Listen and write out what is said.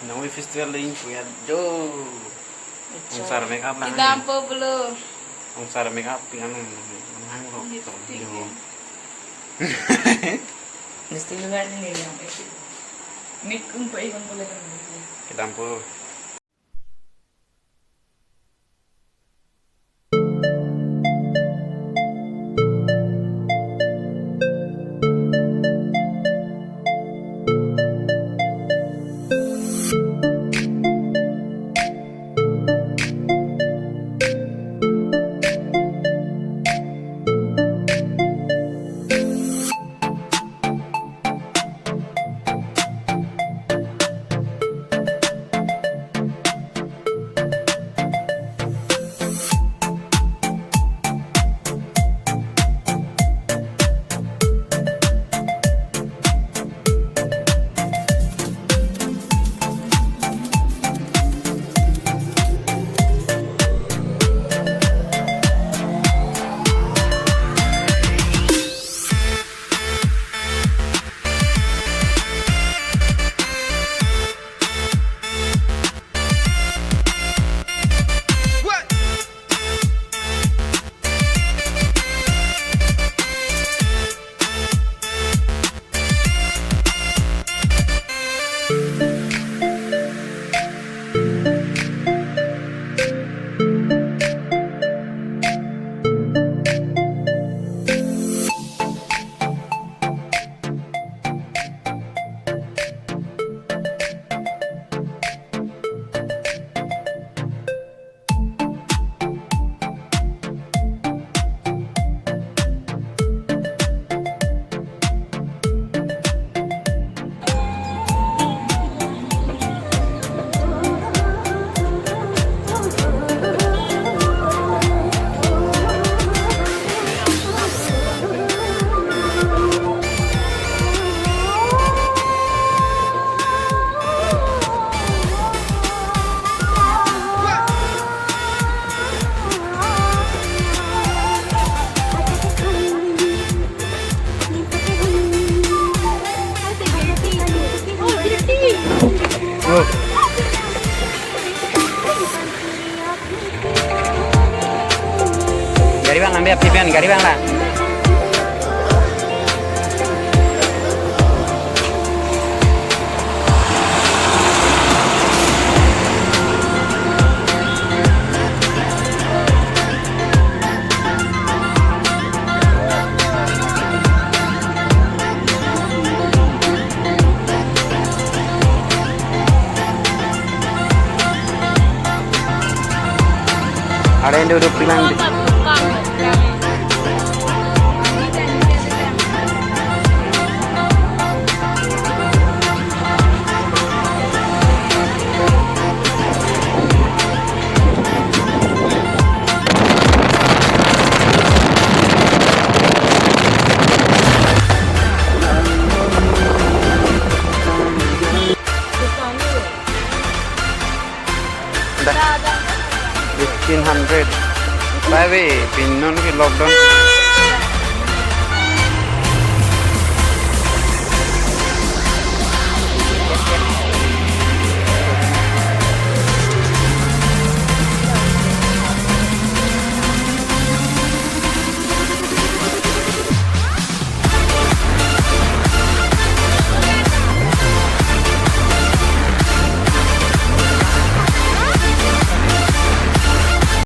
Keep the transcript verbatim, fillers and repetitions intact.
Nangli festival ding kuya jo. Ungsar make up lang. Kedampo pulo. Ungsar make up pingan nang hang lo. Lipstick. Yo. Lipstick juga ini yang itu. Mik ung pa ikon pulo kan. Kedampo. Gari bang, ambil api pen, gari bang lah. Ada yang duduk bilang di Dah. Fifteen hundred. Bye, bye. Pinon ke lockdown.